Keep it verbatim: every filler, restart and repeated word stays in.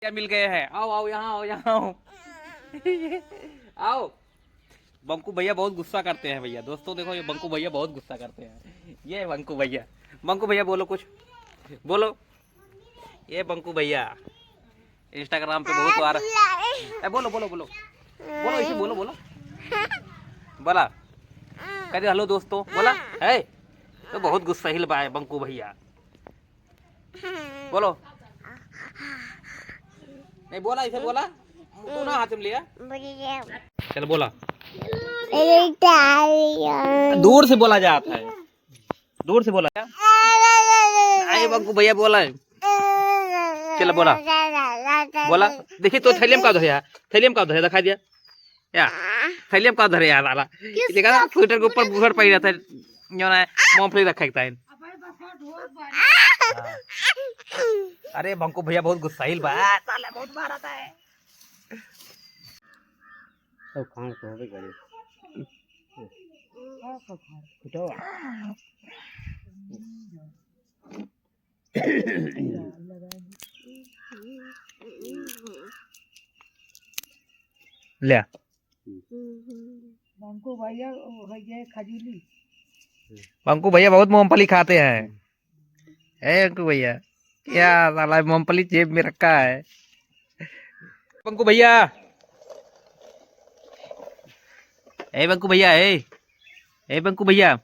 भैया मिल गए हैं। आओ, आओ, यहाँ आओ, यहाँ आओ। आओ। बंकू भैया बहुत गुस्सा करते हैं भैया। दोस्तों देखो, ये बंकू भैया बहुत गुस्सा करते हैं। ये बंकू भैया, बंकू भैया बोलो कुछ, बोलो। ये बंकू भैया Instagram पे बहुत बार, ए, बोलो, बोलो, बोलो, बोलो, इसे बोलो, बोलो, बोला, कह दे हेलो दोस्तों, बोला है। तो बहुत गुस्साहिल बा है बंकू भैया। बोलो। नहीं बोला, इसे बोला। तू ना हाथ में लिया। चल बोला। दूर से बोला जाता है। दूर से बोला। अरे बंकू भैया बोला है। चल बोला। बोला। देखिए तो थैलियम का धरे है। थैलियम का धरे दिखा दिया। या, थैलियम का धरे यार साला। देखा ना, स्वेटर के ऊपर बुसट पहन रहता है, जो ना, मूंगफली रखा है। अरे बंकू भैया बहुत गुस्साइल बा, साला बहुत मारता है। तो खान को होबे करे। फुटवा। ले। बंकू भैया, वो है ये खजूली। बंकू भैया बहुत मूंगफली खाते हैं। ए बंकू भैया, क्या साला मूंगफली जेब में रखा है? बंकू भैया, ए बंकू भैया, ए, ए बंकू भैया,